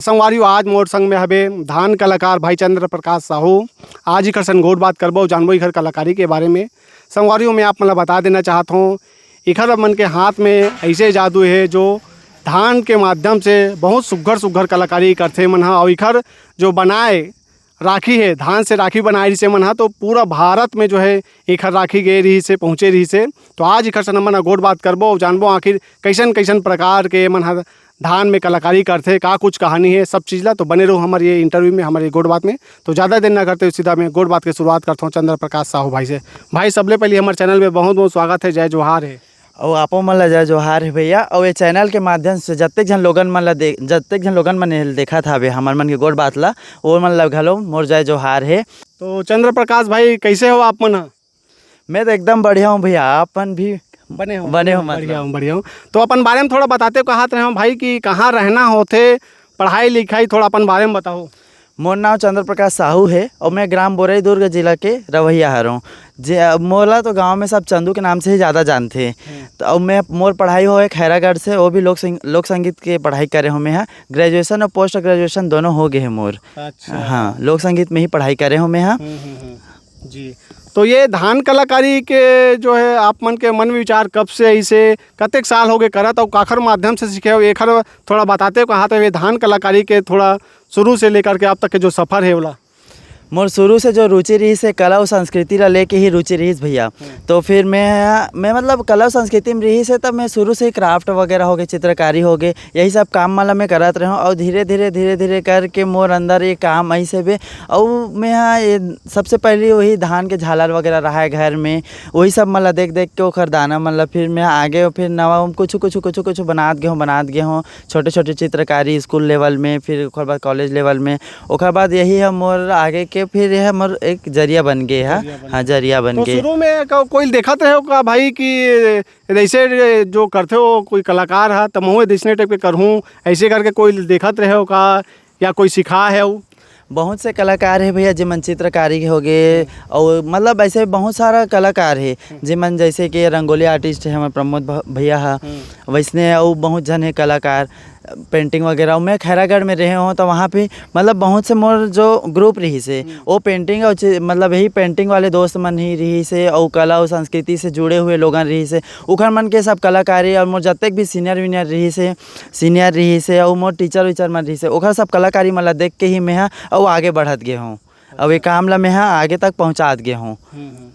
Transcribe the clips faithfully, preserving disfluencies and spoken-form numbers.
संगवारी हो, आज मोर संग में हबे धान कलाकार भाई चंद्र प्रकाश साहू। आज इखर संग गोठ बात करबो, जानबो इखर कलाकारी के बारे में। संगवारी हो, मैं आप मन ला बता देना चाहत हूँ, इखर मन के हाथ में ऐसे जादू है जो धान के माध्यम से बहुत सुघर सुघर कलाकारी करथे मन ह। और इखर जो बनाए राखी है, धान से राखी बनाए रिहिसे मन ह, तो पूरा भारत में जो है इखर राखी गए रिहिसे, पहुँचे रिहिसे। तो आज इखर से हमन ह गोठ बात करबो, जानबो आखिर कैसन कैसन प्रकार के मन ह धान में कलाकारी करथे, का कुछ कहानी है, सब चीज ला। तो बने रहो हमारे ये इंटरव्यू में, हमारे ये गोठ बात में। तो ज़्यादा देर ना करते हुए सीधा मैं गोठ बात के शुरुआत करता हूँ चंद्र प्रकाश साहू भाई से। भाई, सबले पहले हमारे चैनल में बहुत बहुत स्वागत है, जय जोहार है। अउ आपो मन ला जय जोहार हे भैया। अउ ये चैनल के माध्यम से जतेक झन लोगन मन ला दे-, जतेक झन लोगन मन एल देखत हावे हमर मन के गोठ बात ला, ओ मन ला घलो मोर जय जोहार हे। तो चंद्र प्रकाश भाई, कैसे हो आप मन ह? मैं तो एकदम बढ़िया हूँ भैया, आप मन भी बने हो? बने हो, मतलब। बढ़िया हूँ, बढ़िया हूँ। तो अपन बारे में थोड़ा बताते हो, कहत रहे हो भाई कि कहाँ रहना होथे, पढ़ाई लिखाई, थोड़ा अपन बारे में बताओ। मोर नाम चंद्र प्रकाश साहू हे और मैं ग्राम बोरई दुर्ग जिला के रवैया हरौं। जे, मोला तो गांव में सब चंदू के नाम से ही ज़्यादा जानथे। हम्म। तो अब मैं, मोर पढ़ाई होए खैरागढ़ से, वो भी लोक संग-, लोक संगीत के पढ़ाई करे हूँ मैं ह। ग्रेजुएशन और पोस्ट ग्रेजुएशन दोनों हो गए हैं मोर। अच्छा। हाँ, लोक संगीत में ही पढ़ाई करे हूँ मैं ह। हम्म, हम्म, हम्म। जी। तो ये धान कलाकारी के जो है, आप मन के मन विचार कब से ऐसे, कतेक साल हो गए करत, और काखर माध्यम से सीखे हो, एखर थोड़ा बताते हो, कहाँ तक ये धान कलाकारी के थोड़ा शुरू से लेकर के अब तक के जो सफर है, ओला? मोर शुरू से जो रुचि रहिस हे, कला अउ संस्कृति ला लेके ही रुचि रहिस भैया। हम्म। तो फिर मैं, मैं मतलब कला अउ संस्कृति में रहिस हे, तब मैं शुरू से ही क्राफ्ट वगैरह हो गए, चित्रकारी हो गए, यही सब काम मन ला मैं करत रहूँ। और धीरे धीरे, धीरे धीरे करके मोर अंदर ये काम ऐसे बे, और मैं, हाँ, ये सबसे पहले वही धान के झालर वगैरह रहा है घर में, वही सब मन ला देख देख के ओखर दाना मन ला फिर मैं आगे फिर नवा कुछ, कुछ, कुछ, कुछ बनात गए हूँ, बनात गए हूँ। छोटे-छोटे चित्रकारी स्कूल लेवल में, फिर ओकर बाद कॉलेज लेवल में, ओकर बाद यही ह मोर आगे के, फिर यह मोर एक जरिया बन गे ह। जरिया बन हाँ, गे। जरिया बन तो गे। शुरू में का कोई देखत रहे हो का भाई कि जैसे जो करथे हो कोई कलाकार ह, त महूँ जैसने टाइप के करहूँ, ऐसे करके कोई देखत रहे हो का, या कोई सिखा है वो? बहुत से कलाकार हे भैया, जेमन चित्रकारी हो गे, हम्म। और मतलब ऐसे बहुत सारा कलाकार हे, हम्म। जेमन जैसे कि रंगोली आर्टिस्ट हे हमर प्रमोद भ-, भैया ह, हम्म। वैसने अउ बहुत झन हे कलाकार, पेंटिंग वगैरह। मैं खैरागढ़ में रहे हूँ, तो वहाँ पे मतलब बहुत से मोर जो ग्रुप रहिस हे, हम्म। वो पेंटिंग और चि-, मतलब यही पेंटिंग वाले दोस्त मन ही रहिस हे, और कला और संस्कृति से जुड़े हुए लोगन रहिस हे, उखर मन के सब कलाकारी और मोर जतेक भी सीनियर वीनियर रहिस हे, सीनियर रहिस हे, अउ मोर टीचर वीचर मन रहिस हे, ओखर सब कलाकारी मन ला देख के ही मेंहा अउ आगे बढ़त गे हूँ। अउ ये काम ला मेंहा आगे तक पहुँचात गे हूँ। हम्म, हम्म।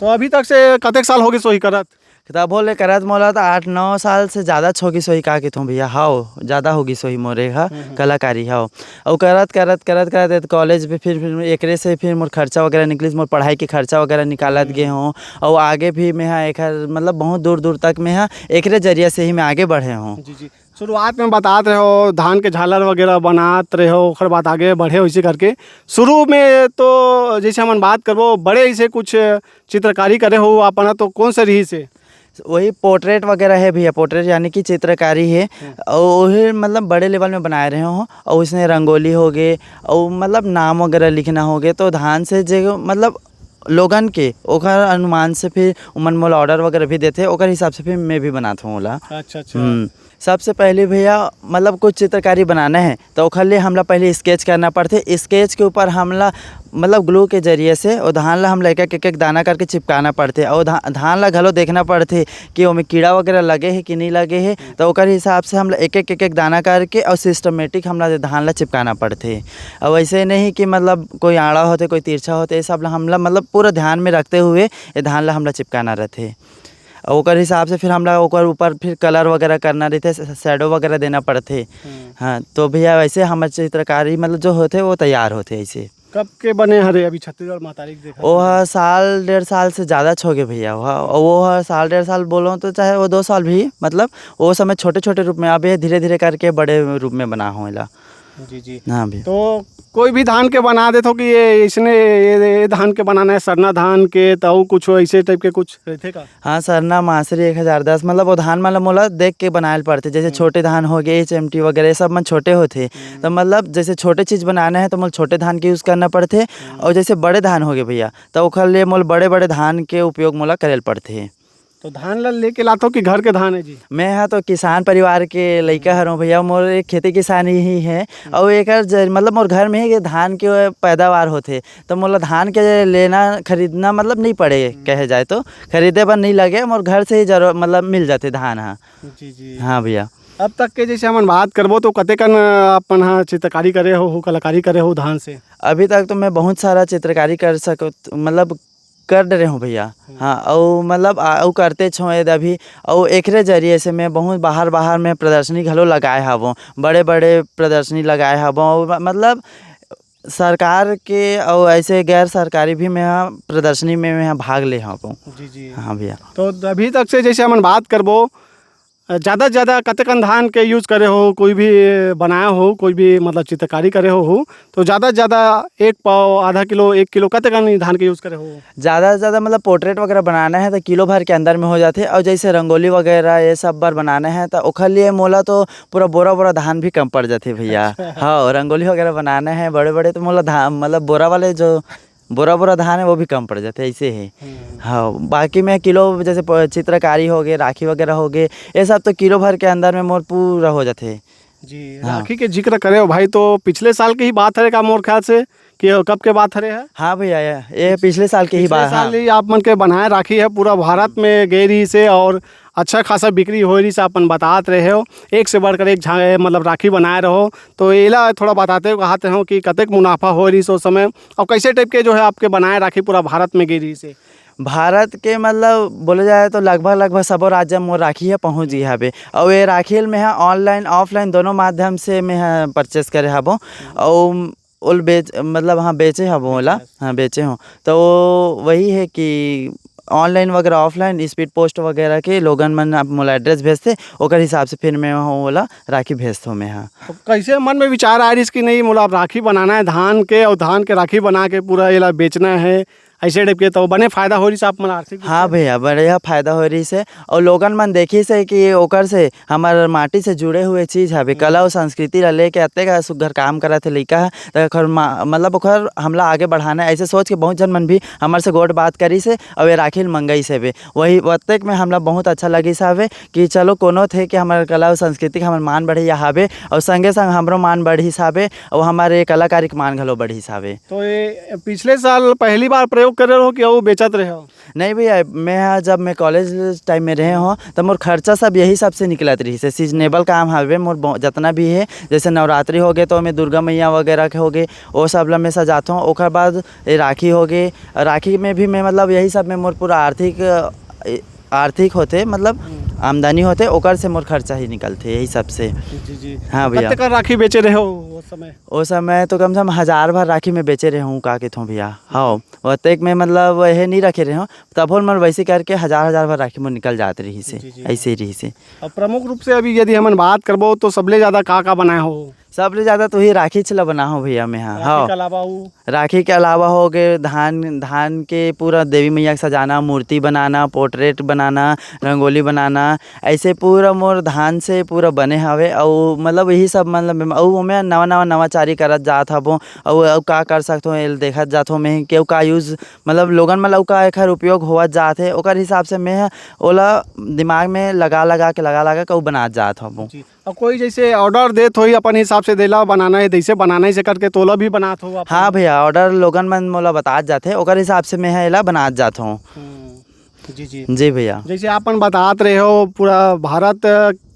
तो अभी तक से कतेक साल हो गिस होही करत? तभो ले करत मोला तो आठ नौ साल से ज़्यादा हो गिस होही का कहिथों भैया, हव, ज़्यादा हो गिस होही मोर ए ह, हम्म, हम्म। कलाकारी हव। अउ करत, करत, करत, करत, करत कॉलेज में फिर, फिर एकरे से फिर मोर खर्चा वगैरह निकलिस, मोर पढ़ाई के खर्चा वगैरह निकालत हम्म। गे हूँ। अउ आगे भी मेंहा एखर मतलब बहुत दूर, दूर तक मेंहा एकरे जरिया से ही मैं आगे बढ़े हूँ। जी, जी। शुरुआत में बतात रहे हो, धान के झालर वगैरह बनात रहे हो, ओखर बाद आगे बढ़े हो इसे करके। शुरू में तो जैसे हमन बात करबो, बड़े इसे कुछ चित्रकारी करे हो आप मन ह, तो कौन सा रहिस हे? वही पोर्ट्रेट वगैरह हे भैया, पोर्ट्रेट यानी कि चित्रकारी हे। हम्म। अउ वही मतलब बड़े लेवल में बनाए रहे हो। अउ इसने रंगोली हो गे, अउ मतलब नाम वगैरह लिखना हो गे, तो धान से जे मतलब लोगन के ओकर अनुमान से फिर उमन मोला ऑर्डर वगैरह भी देथे, ओकर हिसाब से फिर मैं भी बनात हूँ ओला। अच्छा, अच्छा। हम्म। सबसे पहले भैया, मतलब, कुछ चित्रकारी बनाना है, तो ओखर लिए हमला पहले स्केच करना पड़थे। स्केच के ऊपर हमला, मतलब, ग्लू के जरिए से ओ धान ला हमला एक-एक, एक-एक दाना करके चिपकाना पड़थे। और धा-, धान ला घलो देखना पड़थे कि ओमे कीड़ा वगैरह लगे हे कि नहीं लगे हे, तो ओकर हिसाब से हमला एक-एक, एक-एक दाना करके और सिस्टमेटिक हमला धान ला चिपकाना पड़थे। और वैसे नहीं कि, मतलब, कोई आड़ा होथे, कोई तिरछा होथे, ये सब ला हमला, मतलब, पूरा ध्यान में रखते हुए ये धान ला हमला चिपकाना रहथे। अउ ओकर हिसाब से फिर हमला ओकर ऊपर फिर कलर वगैरह करना रहिथे, श-, शैडो वगैरह देना पड़थे। हम्म। हाँ, तो भैया, वैसे हमर चित्रकारी, मतलब, जो होथे, वो तैयार होथे ऐसे। कब के बने हरे अभी छत्तीसगढ़ महतारी के देखा ओ था? ह साल, डेढ़ साल से ज़्यादा हो गए भैया। वो ह, वो ह साल, डेढ़ साल बोलो तो चाहे वो दो साल भी, मतलब, वो समय छोटे-छोटे रूप में, अब ये धीरे-धीरे करके बड़े रूप में बना हो एला। जी, जी। हाँ भैया। तो कोई भी धान के बना देथो कि ये इसने, ये, ये धान के बनाना है, सरना धान के, तो कुछ ऐसे टाइप के कुछ रहथे का? हाँ, सरना, मासरी, एक हजार दस, मतलब, वो धान मन ल मोला देख के बनाए ल पड़थे। जैसे हम्म। छोटे धान हो गए, एच एम टी वगैरह, ये सब मन छोटे होथे। हम्म। तो, मतलब, जैसे छोटे चीज़ बनाना है, तो मोला छोटे धान के यूज़ करना पड़थे। हम्म। और जैसे बड़े धान हो गए भैया, तो ओखर लिए मोला बड़े-बड़े धान के उपयोग मोला करे ल पड़थे। तो धान ला लेके लाथो कि घर के धान है जी? मैं हा तो किसान परिवार के लइका हरौं भैया, मोर एक खेती किसानी ही है। और एकर जर-, मतलब मोर घर में ही धान के पैदावार होथे, तो मोला धान के लेना खरीदना मतलब नहीं पड़े, कहे जाए तो खरीदे बर नहीं लगे, मोर घर से ही जरूर मतलब मिल जाथे धान हा। जी जी। हाँ भैया। अब तक के जैसे हमन बात करबो तो कतेकन अपन हा चित्रकारी करे हो, हो कलाकारी करे हो धान से? अभी तक तो मैं बहुत सारा चित्रकारी कर सकत, मतलब कर डरे हूँ भैया। हाँ, अउ मतलब आ-, अउ करते छो ये अभी। अउ एकरे जरिए से मैं बहुत बाहर बाहर में प्रदर्शनी घलो लगाए हवों, बड़े बड़े प्रदर्शनी लगाए हवों। अउ म-, मतलब सरकार के अउ ऐसे गैर सरकारी भी मैं हा प्रदर्शनी में मैं हा भाग ले हवों। जी जी। हाँ भैया। तो अभी तक से जैसे हमन बात करबो, ज़्यादा से ज़्यादा कतेकन धान के यूज करे हो, कोई भी बनाया हो, कोई भी मतलब चित्रकारी करे हो, हो तो ज़्यादा से ज़्यादा एक पाव, आधा किलो, एक किलो, कतेकन धान के यूज करे हो? ज़्यादा से ज़्यादा मतलब पोर्ट्रेट वगैरह बनाना है तो किलो भर के अंदर में हो जाथे। और जैसे रंगोली वगैरह ये सब बर बनाना है तो ओखर लिए मोला तो पूरा बोरा बोरा धान भी कम पड़ जाथे भैया। अच्छा। हाँ, रंगोली वगैरह बनाना है बड़े बड़े तो मोला धान मतलब बोरा वाले जो बोरा बोरा धान है वो भी कम पड़ जाथे, ऐसे है। हम्म। हाँ, बाकी मैं किलो जैसे प-, चित्रकारी हो गए, राखी वगैरह हो गए, ये सब तो किलो भर के अंदर में मोर पूरा हो जाथे। जी। हाँ। राखी के जिक्र करे हो भाई, तो पिछले साल की ही बात हरे का मोर ख्याल से, कि कब के बात हरे है? हाँ भैया, ये, ये पिछले साल की ही पिछले बात, साल हाँ। ही आप मन के बनाए राखी है, पूरा भारत में गे रहिस हे और अच्छा खासा बिक्री हो रहिस हे, अपन बतात रहे हो, एक से बढ़कर एक झा-, मतलब राखी बनाए रहो। तो एला थोड़ा बताते हो, कहते हो कि कतेक मुनाफा हो रहिस हे उस समय और कैसे टाइप के जो है आपके बनाए राखी पूरा भारत में गे रहिस हे? भारत के मतलब बोले जाए तो लगभग, लगभग सबो राज्य में मोर राखी ह पहुँच गे हवे। अउ ये राखी ल मैं ह online, offline दोनों माध्यम से मैं ह purchase करे हबो। अउ ओल बेच, मतलब, हाँ, बेचे हबो ओला। बेचे हस। हाँ, बेचे हों। तो वही है कि online वगैरह, offline, speed post वगैरह के लोगन मन अब मोला address भेजथे, ओकर हिसाब से फिर मैं ह ओला राखी भेजथों मैं ह। तो कैसे मन में विचार आए रहिस कि नहीं, मोला अब राखी बनाना है धान के, और धान के राखी बना के पूरा एला बेचना है, ऐसे टाइप के, तो बने फायदा हो रहिस आप मन आर्थिक रूप हाँ से? भैया, बढ़िया फायदा हो रहिस हे। और लोगन मन देखिस हे कि ओकर से हमर माटी से जुड़े हुए चीज हवे, कला हम्म। और संस्कृति ला लेके अतेक सुग्घर काम करत हे लइका ह, त ओकर मा-, मतलब ओकर हमला आगे बढ़ाना है, ऐसे सोच के बहुत झन मन भी हमर से गोठ बात करिस हे और ये राखी ल मंगइस हेबे। वही ओतेक में हमला बहुत अच्छा लगिस हवे कि चलो कोनो थे कि हमर कला और संस्कृति के हमर मान बढ़िया हवे और संगे संग हमरो मान बढ़िस हवे और हमर ये कलाकारी के मान घलो बढ़िस हवे। तो ये पिछले साल पहली बार प्रयोग करे रहो कि अउ बेचत रहे हो? नहीं भैया, मैं ह जब मैं college time में रहे हों, तब मोर खर्चा सब यही सब से निकलत रहिस हे। Seasonable काम हवे मोर बहु-, जतना भी हे, जैसे नवरात्रि हो गे, तो मैं दुर्गा मैया वगैरह के हो गे, वो सब ला मैं सजाथों। ओकर बाद ये राखी हो गे, राखी में भी मैं, मतलब, यही सब में मोर पूरा आर्थिक, अ, आर्थिक होथे, मतलब, हम्म। आमदनी होथे, ओकर से मोर खर्चा ही निकलथे, यही सब से। जी, जी। हाँ तो भैया। कतेक राखी बेचे रहे हो वो समय? ओ समय तो कम से कम हजार भर राखी में बेचे रहे हूँ, का कथों भैया। हाँ, ओतेक में, मतलब, ये नहीं रखे रहे हूँ, तभो मोर वैसे करके हजार, हजार भर राखी मोर निकल जात रहिस हे, जी, जी। ऐसे ही रहिस हे। अब प्रमुख रूप से अभी यदि हमन बात करबो, तो सबले ज्यादा का, का बनाए हो? सबले ज्यादा तो ही राखी चला बना हो भैया, मैं हाँ। राखी हाँ। के अलावा वो? राखी के अलावा हो गए धान, धान के पूरा देवी मैया के सजाना, मूर्ति बनाना, पोर्ट्रेट बनाना, रंगोली बनाना, ऐसे पूरा मोर धान से पूरा बने हवे। अउ मतलब यही सब, मतलब, अउ ओमे नवा, नवा, नवाचारी करत जात हबो, अउ, अउ का कर सकथों, एल देखत जात हो मैं, केउ का use, मतलब, लोगन मन ल अउ का एखर उपयोग होवत जात हे, ओकर हिसाब से मैं ह ओला दिमाग में लगा, लगा के, लगा, लगा के अउ बनात जात हबो। जी। और कोई जैसे order देत होही अपन हिसाब से, देला बनाना है, जैसे बनाना है, से करके तोला भी बनात हो अपन? हाँ भैया, order लोगन मन मोला बतात जाथे, ओकर हिसाब से मैं ह एला बनात जात हूँ। हम्म, जी, जी। जी भैया। जैसे आप मन बतात रहे हो, पूरा भारत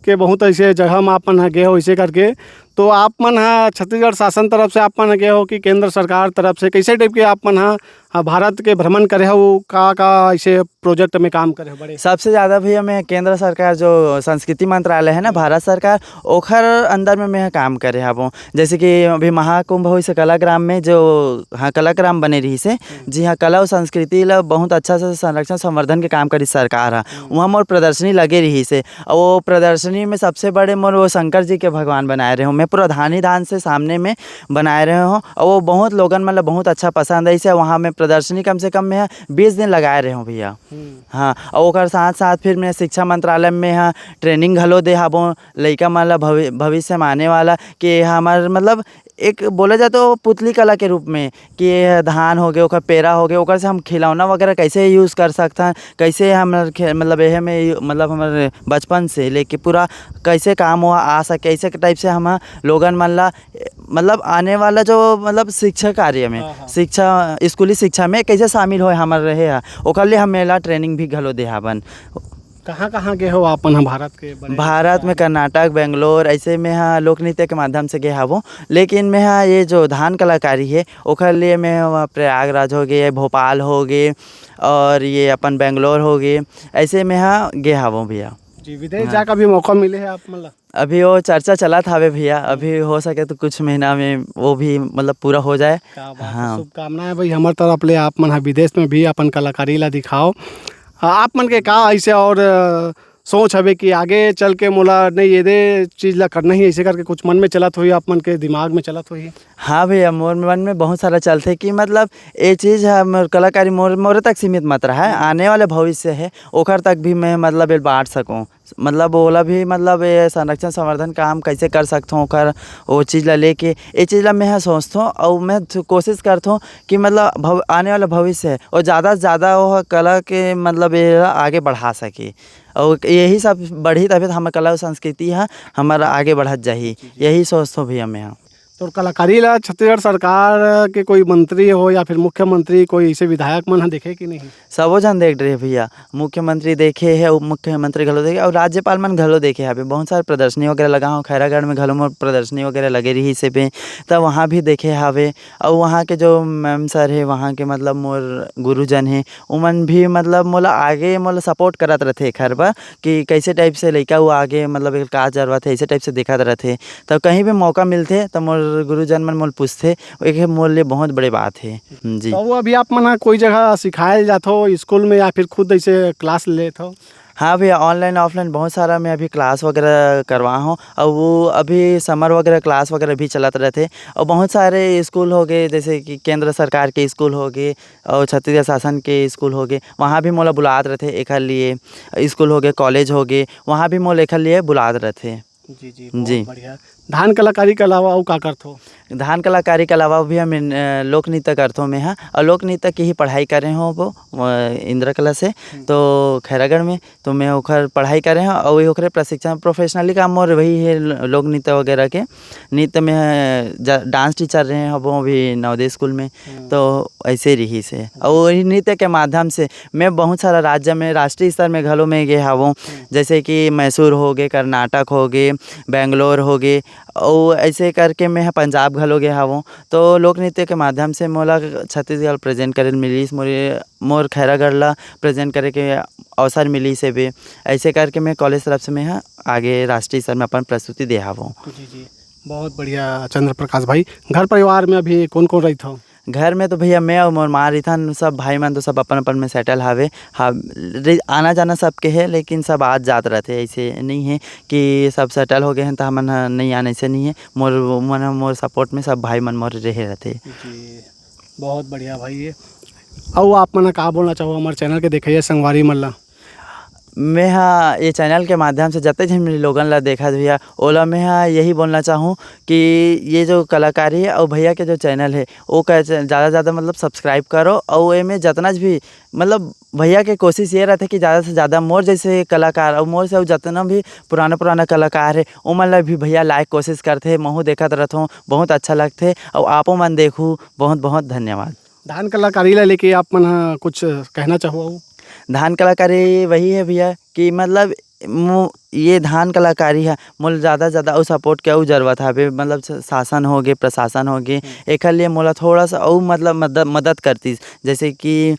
के बहुत ऐसे जगह में आप मन ह गए हो, इसे करके, तो आप मन ह छत्तीसगढ़ शासन तरफ से आप मन ह गए हो कि केंद्र सरकार तरफ से, कैसे टाइप के आप मन ह, ह, भारत के भ्रमण करे हो, का, का ऐसे project में काम करे हो बड़े? सबसे ज़्यादा भैया मैं केंद्र सरकार जो संस्कृति मंत्रालय है ना, हम्म। भारत सरकार, ओखर अंदर में मैं काम करे हवों। जैसे कि अभी महाकुंभ होइस हे कलाग्राम में, जो, हाँ, कलाग्राम बने रहिस हे, हम्म। जी हाँ, कला अउ संस्कृति ला बहुत अच्छा से संरक्षण संवर्धन के काम करिस सरकार ह। हम्म। वहाँ मोर प्रदर्शनी लगे रहिस हे, अउ वो प्रदर्शनी में सबसे बड़े मोर वो शंकर जी के भगवान बनाए रहे हों। मैं पूरा धान ही धान से सामने में बनाए रहे हों, अउ वो बहुत लोगन मन ला बहुत अच्छा पसंद आइस हे। वहाँ मैं प्रदर्शनी कम से कम मैं ह बीस दिन लगाए रहे हों भैया। हम्म। हाँ, अउ ओकर साथ साथ फिर मैं शिक्षा मंत्रालय में ह training घलो दे हबों लइका मन ला, भवि-, भविष्य में आने वाला कि हमर, मतलब, एक बोला जाए तो पुतली कला के रूप में, कि ये धान हो गए, ओकर पेरा हो गए, ओकर से हम खिलौना वगैरह कैसे यूज़ कर सकथन, कैसे हम खे-, मतलब एहे में यू-, मतलब हमर बचपन से लेके पूरा कैसे काम हुआ आ सके, ऐसे टाइप से हम लोगन मन ला, मतलब आने वाला जो मतलब शिक्षा कार्य में, हाँ, हाँ। शिक्षा, स्कूली शिक्षा में कैसे शामिल होए हमर रहे हा, ओकर लिए हम एला ट्रेनिंग भी घलो दे हावन। कहाँ-कहाँ गए हो आप मन ह भारत के बड़े भारत में शहर? कर्नाटक, बेंगलोर, ऐसे में हा लोक नृत्य के माध्यम से गए हावो। लेकिन मैं हा ये जो धान कलाकारी है, ओकर लिए मैं हा प्रयागराज हो गए, भोपाल हो गए, और ये अपन बेंगलोर हो गए, ऐसे में हा गे हावो भैया। जी, विदेश हाँ। जाकर भी मौका मिले है आप मन ला? अभी वो चर्चा चलत हावे भैया, अभी हो सके तो कुछ महीना में वो भी मतलब पूरा हो जाए। क्या बात है, हाँ। शुभकामनाएं भाई हमर तरफ ले, आप मन ह विदेश में भी अपन कलाकारी ला दिखाओ। आ, आप मन के का ऐसे और, अ, सोच हवे कि आगे चल के मोला नहीं ये दे चीज ला करना ही, ऐसे करके कुछ मन में चलत होही, आप मन के दिमाग में चलत होही? हाँ भैया, मोर मन में बहुत सारा चलथे कि मतलब ये चीज है, मोर कलाकारी मोर, मोरे तक सीमित मत रहे, हम्म। आने वाले भविष्य है, ओकर तक भी मैं मतलब ये बांट सकूं। मतलब ओला भी मतलब ये संरक्षण संवर्धन काम कैसे कर सकथों, ओकर वो चीज़ ला लेके, ये चीज़ ला मैं ह सोचथों और मैं थ-, कोशिश करथों कि मतलब भव-, आने वाला भविष्य है और ज़्यादा से ज़्यादा वो कला के मतलब ये ला आगे बढ़ा सके, और यही सब बढ़ी तभी तो हमर कला और संस्कृति ह हमर आगे बढ़त जाही। जी, जी। यही सोचथों भैया मैं ह। तो कलाकारी ला छत्तीसगढ़ सरकार के कोई मंत्री हो या फिर मुख्यमंत्री, कोई ऐसे विधायक मन ह देखे कि नहीं? सबो झन देख रहे भैया, मुख्यमंत्री देखे हे, उप मुख्यमंत्री घलो देखे और राज्यपाल मन घलो देखे हावे। बहुत सारे प्रदर्शनी वगैरह लगा हो, खैरागढ़ में घलो मोर प्रदर्शनी वगैरह लगे रहिस हे बे, त वहाँ भी देखे हावे। और वहाँ के जो मैम सर हे, वहाँ के मतलब मोर गुरुजन हे, उमन भी मतलब मोला आगे मोला सपोर्ट करत रथे एखर बर कि कैसे टाइप से लइका वो आगे मतलब एकर का जरूरत है, ऐसे टाइप से देखत रथे। त कहीं भी मौका मिलथे त मोर गुरुजन मन मोला पूछथे, एक मोर लिए बहुत बड़े बात हे। जी। तो वो अभी आप मन ह कोई जगह सिखाए जात हो, स्कूल में या फिर खुद ऐसे क्लास लेत हो? हाँ भैया, ऑनलाइन ऑफलाइन बहुत सारा मैं अभी क्लास वगैरह करवा हूँ, और वो अभी समर वगैरह क्लास वगैरह भी चलत रहथे। और बहुत सारे स्कूल हो गए, जैसे कि केंद्र सरकार के स्कूल हो गए और छत्तीसगढ़ शासन के स्कूल हो गए, वहाँ भी मोला बुलात रहथे एकर लिए। स्कूल हो गए, कॉलेज हो गए, वहाँ भी मोला एकर लिए बुलात रहथे। जी, जी, बहुत जी। बढ़िया। धान कलाकारी के अलावा अउ का करथो? धान कलाकारी के अलावा भी हम इन, अ, लोक नृत्य करथों मैं ह, और लोक नृत्य की ही पढ़ाई करे हों वो, अ, इंदिरा कला से, हम्म। तो खैरागढ़ में, तो मैं ओखर पढ़ाई करे हों और ओखरे प्रशिक्षण, प्रोफेशनली काम मोर वही है, ल-, लोक नृत्य वगैरह के। नृत्य में, अ, जा-, डांस टीचर रहे हों वो भी नवोदय स्कूल में, हम्म। तो ऐसे रहिस हे। और वही नृत्य के माध्यम से मैं बहुत सारा राज्य में, राष्ट्रीय स्तर में घलो में गे हावों, हम्म। जैसे कि मैसूर हो गए, कर्नाटक हो गए, बेंगलोर हो गए, और ऐसे करके मैं ह पंजाब घलो गे हावों। तो लोक नृत्य के माध्यम से मोला छत्तीसगढ़ प्रेजेंट करे मिलिस, मोरे, मोर खैरागढ़ ला प्रेजेंट करे के अवसर मिलिस हे बे। ऐसे करके मैं कॉलेज तरफ से मैं ह आगे राष्ट्रीय स्तर में अपन प्रस्तुति दे हावों। जी, जी, बहुत बढ़िया चंद्र प्रकाश भाई। घर परिवार में अभी कौन-कौन रहिथो? घर में तो भैया मैं और मोर माँ रहिथन, सब भाई मन तो सब अपन-अपन में सेटल हावे। हाँ, रे-, आना जाना सबके हे, लेकिन सब आत जात रहथे, ऐसे नहीं है कि सब सेटल हो गए हैं तो हमन ह नहीं आन, ऐसे नहीं है। मोर, मन ह मोर सपोर्ट में सब भाई मन मोर रहे रहथे। जी, बहुत बढ़िया भाई। ये अउ आप मन ह का बोलना चाहो हमारे चैनल के देखइया संगवारी मन ला? मैं हा ये चैनल के माध्यम से जते झन मेरे लोगन ला देखत भैया, ओला मैं हा यही बोलना चाहूँ कि ये जो कलाकारी है और भैया के जो चैनल है, वो का च-, ज़्यादा से ज़्यादा मतलब सब्सक्राइब करो और एमे जितना भी मतलब भैया के कोशिश ये रहथे कि ज़्यादा से ज़्यादा मोर जैसे कलाकार और मोर से अउ जितना भी पुराना पुराना कलाकार है, ओमन ला भी भैया लाइक कोशिश करथे। महू देखत रहथों, बहुत अच्छा लगथे और आपो मन देखू। बहुत बहुत धन्यवाद। धान कलाकारी ला लेके आप मन ह कुछ कहना चाहो? धान कलाकारी वही है भैया कि मतलब मो-, ये धान कलाकारी है, मोला ज़्यादा से ज़्यादा अउ सपोर्ट के अउ जरूरत हवे, मतलब स-, शासन हो गे, प्रशासन हो गे, हम्म। एकर लिए मोला थोड़ा सा अउ मतलब मदद, मदद करतीस, जैसे कि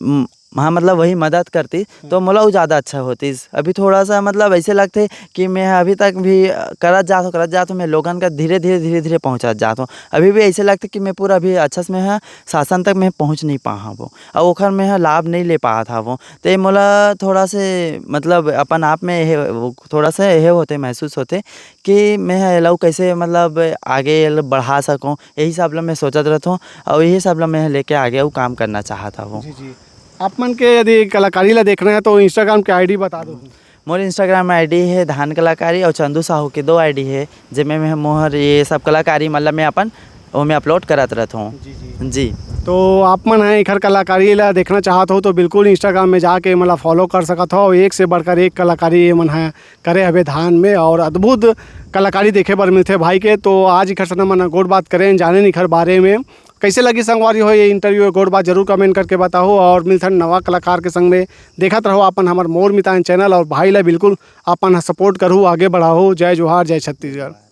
म-, हाँ, मतलब वही मदद करतीस, हम्म। तो मोला अउ ज़्यादा अच्छा होतीस। अभी थोड़ा सा मतलब ऐसे लगथे कि मैं अभी तक भी, अ, करत जात हूँ, करत जात हूँ, मैं लोगन का धीरे, धीरे, धीरे, धीरे पहुँचत जात हूँ। अभी भी ऐसे लगथे कि मैं पूरा अभी अच्छा से मैं ह शासन तक मैं पहुँच नहीं पा हवं, अउ ओखर मैं ह लाभ नहीं ले पात हवं। तो ये मोला थोड़ा से मतलब अपन आप में ये, वो थोड़ा सा ये होते, महसूस होते कि मैं ह एला अउ कैसे मतलब आगे एला बढ़ा सकूँ, यही सब ला मैं सोचत रहत हूँ, अउ यही सब ला मैं लेके आगे अउ काम करना चाहत हवं। जी, जी। आप मन के यदि कलाकारी ला देखना है तो Instagram के आईडी बता दो। मोर Instagram ID हे धान कलाकारी और चंदू साहू के दो ID हे, जेमे में मोहर ये सब कलाकारी मतलब मैं अपन ओमे upload करत रहत हूँ। जी, जी। जी। तो आप मन ह एखर कलाकारी ला देखना चाहत हो तो बिल्कुल Instagram में जाके मतलब follow कर सकत हो। एक से बढ़कर एक कलाकारी ये मन ह करे हवे धान में और अद्भुत कलाकारी देखे बर मिलथे भाई के। तो आज एखर से हमन गोठ बात करेन, जानेन एखर बारे में। कैसे लगी संगवारी हो ये interview, गोठ बात जरूर comment करके बताओ और मिलथन नवा कलाकार के संग में। देखत रहो अपन हमर मोर मितान channel और भाई ला बिल्कुल अपन support करहु, आगे बढ़ाहु। जय जोहार, जय छत्तीसगढ़।